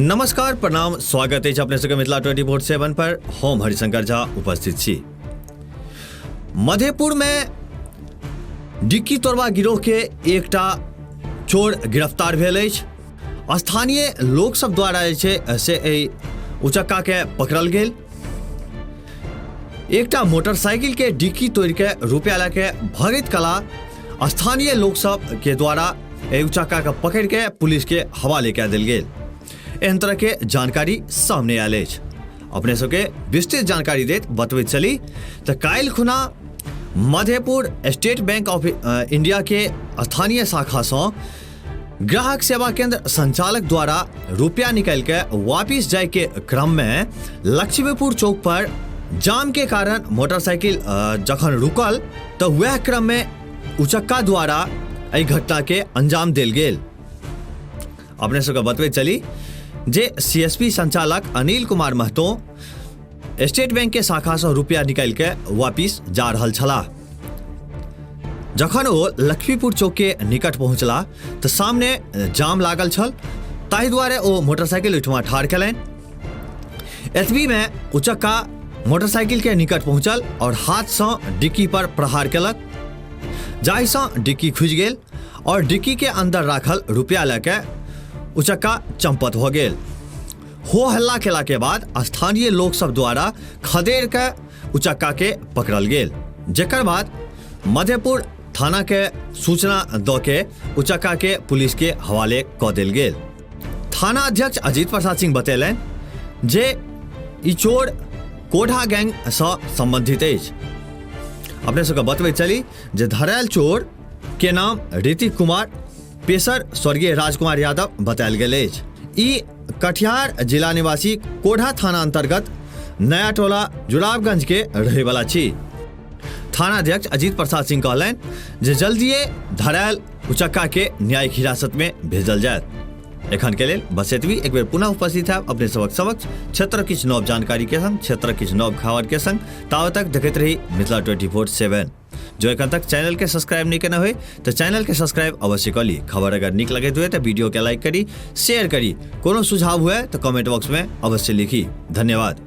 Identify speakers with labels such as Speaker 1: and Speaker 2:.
Speaker 1: नमस्कार, प्रणाम, स्वागत अछि अपने सबके मिथिला 24/7 पर। हम हरिशंकर झा उपस्थित छी। मधेपुर में डिक्की तोड़बा गिरोह के एकटा चोर गिरफ्तार भेल अछि। स्थानीय लोक सब द्वारा जे छै से एहि उचक्का के पकड़ल गेल। एकटा मोटरसाइकिल के डिक्की तोड़ के रुपया लए के भगैत कला स्थानीय लोक सब के द्वारा एहि उचक्का के पकड़ के पुलिस के हवाले कए देल गेल। एहन तरह के जानकारी सामने आयल अछि। अपने सबके विस्तृत जानकारी देत बतबैत चली तऽ काल्हि खुना Madhepur State Bank of India के स्थानीय शाखा सँ ग्राहक सेवा केंद्र संचालक द्वारा रुपया निकालि के वापिस जाय के क्रम में लक्ष्मीपुर चौक पर जाम के कारण मोटरसाइकिल जखन रुकल तऽ वएह क्रम में उचक्का द्वारा एहि घटना के अंजाम देल गेल। अपने सबके बतबैत चली जे सीएसपी संचालक अनिल कुमार महतो स्टेट बैंक के शाखा से रुपया निकालि के वापिस जा रहल छलाह। जखन ओ लक्ष्मीपुर चौक के निकट पहुंचला तऽ सामने जाम लागल छल, ताहि दुआरे ओ मोटरसाइकिल ओहिठमा ठाढ़ केलनि। एतबी में उचक्का मोटरसाइकिल के निकट पहुंचल और हाथ से डिक्की पर प्रहार केलक, जाहिसँ डिक्की खुजि गेल और डिक्की के अंदर राखल रुपया लऽ के उचक्का चंपत भऽ गेल। हो हल्ला केला के बाद स्थानीय लोक सब द्वारा खदेड़ के उचक्का के पकड़ल गेल, जेकर बाद मधेपुर थाना के सूचना दऽ के उचक्का के पुलिस के हवाले कऽ देल गेल। थाना अध्यक्ष अजीत प्रसाद सिंह बतेलनि जे ई चोर कोढ़ा गैंग सँ संबंधित अछि। अपने सबके बतबैत चली जे धरायल चोर के नाम ऋतिक कुमार, पेशर स्वर्गीय राजकुमार यादव बतायल गेल अछि। ई कटिहार जिला निवासी कोढ़ा थाना अंतर्गत नया टोला जुड़ावगंज के रहैवला छी। थानाध्यक्ष अजीत प्रसाद सिंह कहलनि जे जल्दिए धरायल उचक्का के न्यायिक हिरासत में भेजल जायत। एखन के लेल बस एतबी। एक बेर पुनः उपस्थित है अपने सबक समक्ष क्षेत्र किछु नव जानकारी के संग, क्षेत्र किछु नव खबर के संग। ताबत तक देखैत रही मिथिला 24/7। जो एखन तक चैनल के सब्सक्राइब नहीं केने होय तो चैनल के सब्सक्राइब अवश्य कर ली। खबर अगर नीक लगैत हुए तो वीडियो के लाइक करी, शेयर करी। कोनो सुझाव हुए तो कमेंट बॉक्स में अवश्य लिखी। धन्यवाद।